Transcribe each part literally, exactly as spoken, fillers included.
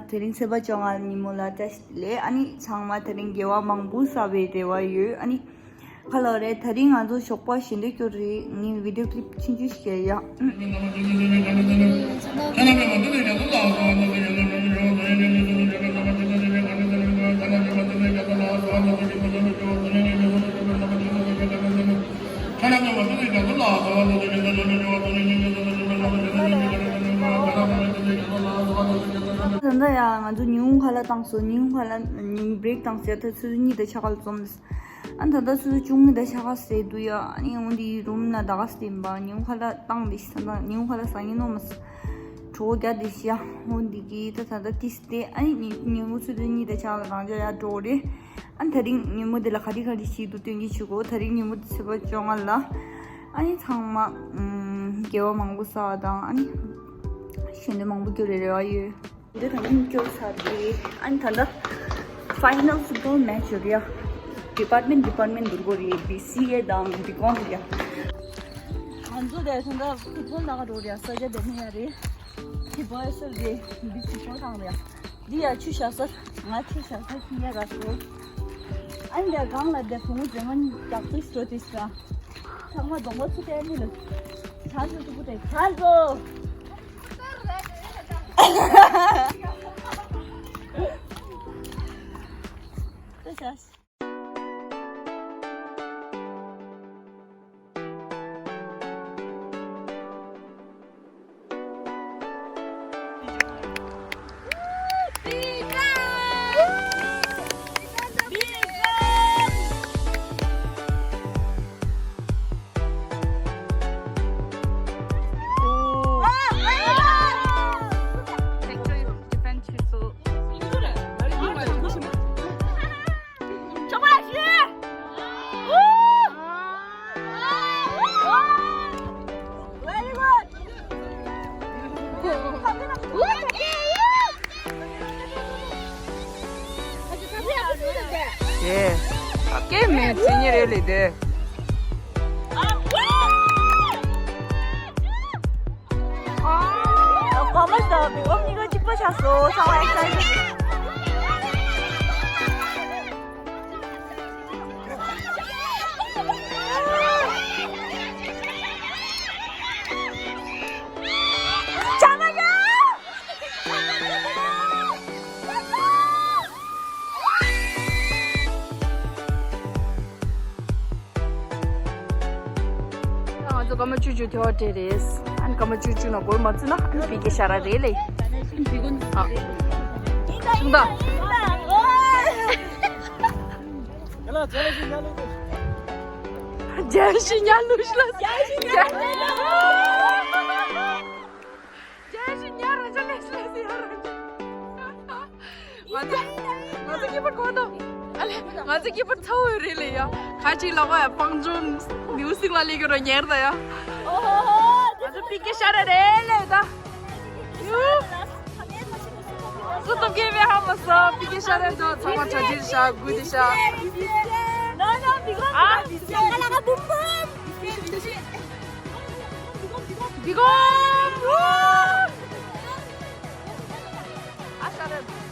དེ་རིང་ཚེས་པ་བཅོ་ལྔ་ཉིན་མོ་ལ་བཀྲ་ཤིས་བདེ་ལེགས། ཨ་ནི་ཚང་མ་དེ་རིང་དགེ་བ་མང་པོ་བསགས་པའི་རེ་བ་ཡོད། ཨ་ནི་ཁ་ལོ་རེད། དེ་རིང་ང་ཚོ་ཞོགས་པ་ཞལ་འདོན་སྐྱོར་རེད། ངས་བི་ཌིའོ་ཀི་ལིབ་ཆུང་ཆུང་ཞིག་བྱས་ཡ། ད་ལྟ་ཡ་ང་ཚོ་ཉིན་གུང་ཁ་ལག་བཏང་སོང་། ཉིན་གུང་ཁ་ལག་ཉིན་བྷི་རེག་བཏང་ཟེར། ད་ཆུ་ཚོད་གཉིས་དང་ཕྱེད་ཀ་ལ་འཛོམས། ཨ་ད་ལྟ་ཆུ་ཚོད་བཅུ་གཉིས་དང་ཕྱེད་ཀ་ཟེར་འདུག་ཡ། ཨ་ནི་འོ་འདི་རུམ་ན་ད་ག་ཟེར་ཡིན་པ། ཉིན་གུང་ཁ་ལག་བཏང་དེ་ཤི། ད་ལྟ་ཉིན་གུང་ཁ་ལག་ཟ་ཉིན་ནོ་མ་ཟ། གྲོད་རྒྱ་དེ་ཤི་ཡ། འོ་འདི་གི་ད་ད་ལྟ་ཏིས་ཏེ། ཨ་ནི་ཉིན་ཉིན་གུང་ཆུ་ཚོད་གཉིས་དང་ཕྱེད་ཀ་ལ་རང་ཅག་ཡ་འགྲོ་རེད། ཨ་ནི་དེ་རིང་ཉིན་མོ་འདི་ལ་ག་རེ་ག་རེ་བྱེད་འདུག་སྟོན་གྱི་བྱེད་དགོས། དེ་རིང་ཉིན་མོ་འདི་ཚེས་པ་བཅོ་ལྔ་ལ། ཨ་ནི་ཚང་མ་ཨམ་དགེ་བ་མང་པོ་བསགས་དང་། ཨ་ནི་ཞལ་འདོན་མང་པོ་སྐྱོར་རེ་རེ་བ་ཡོད། འདི་ད་ནི་སྐྱོར་ཚར་རེད། ཨ་ནི་ད་ལྟ་ཕའི་ནལ་ཕུཊ་བོལ་མེ་ཆི་ཡོད་རེད་ཡ། ཌི་པར་ཊི་མེན་ཊི་ཌི་པར་ཊི་མེན་ཊི་འདུར་དགོས་རེད། བི་སི་ཨེ་དང་བི་ཀོམ་རེད་ཡ། ང་ཚོ་དེ་ད་ལྟ་ཕུཊ་བོལ་ལ་ག་འགྲོ་རེད་ཡ། ས་ཆ་དེ་ནི་ཡ་རེད། ཁི་བོ་ཨེ་སར་རེད། འདི་ཕུཊ་བོལ་ཐང་རེད་ཡ། འདི་ཡ་ཆུ་བཞག་ས། ང་ཆུ་བཞག་ས་ཁྱི་ཡ་ར་སོ། ཨ་ནི་འདི་སྒང་ལ་འདི་བུ་མོ་རྫུན་མ་རྒྱག་ཏུ་སོ་དེ་ས། ཚང་མ་གདོང་པ་ཚུ་བསྟན་ནི་ལ། ཆང་ཚུ་ཚུ་བུ་དེ་ཆང་ཚུ། དེ། ཨ་སྐད་མེད་ཟེར་ཉེ་རེད་ལེ་དེ། ཨ། གོ་མ་ཟ་བི་ཨོ་མི་ག་གཅིག་པ་ཆགས་སོང་། ཚང་མ་ཨེག་སའི་ཊེཌ། ང་ཚོ་སྐར་མ་བཅུ་བཅུ་ཐེ་བ་སྤྲད་རེད། ཨ་ནི་སྐར་མ་བཅུ་བཅུ་ནང་འགོར་མ་བཅུག་ན་ཨ་ནི་བི་ཀེ་ཤ་ར་རེད་ལེ། ཨ། ཐུག་ད། རྒྱལ་ཞི་ཉ་ལུག་ལ། རྒྱལ་ཞི་ཉ་ལུག་ལ། རྒྱལ་ཞི་ཉ་རང་ཅག་ལས་ལས་ཡ་རང་ཅག་ང་ཚོ་ང་ཚོ་སྐྱིད་པོ་གོ་དོ། ཨ་ལེ། ང་ཚོ་སྐྱིད་པོ་ཚ་བོ་རེད་ལེ་ཡ། ཁ་ཅིག་ལ་གོ་ཡ་སྤང་ལྗོངས་ནིའུ་སིང་ལ་ལི་གི་རོ་ཉེར་ད་ཡ། ང་ཚོ་པི་ཀེ་ཤ་ར་རེད་ལེ་ད། ཡུ། སུ་སྟོབས་སྐྱེ་བའི་ཧ་མ་སོ། པི་ཀེ་ཤ་ར་འདོ་ཚང་མ་གྲ་སྒྲིག་ཤ་དགུ་དེ་ཤ། ཨ། བི་ཀོམ། ཨ་ཤ་རེད།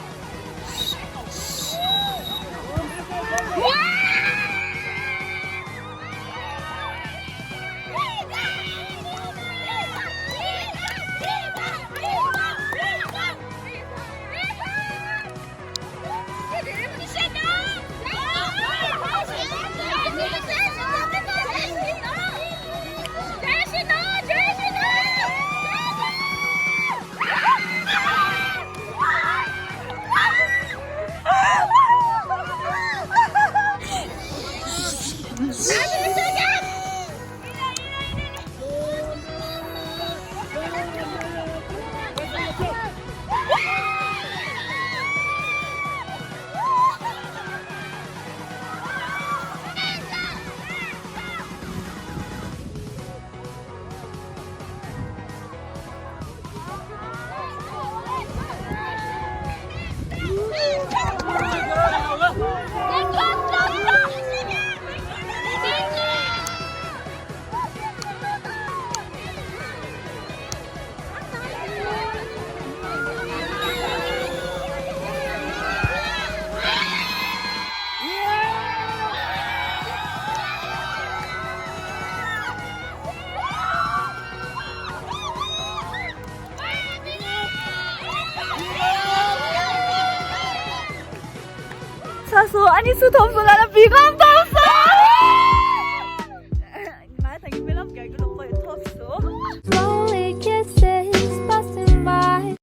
ནི་སུ་ཐོབ་སོང་ལ་ལ་བི་ཀམ་ད།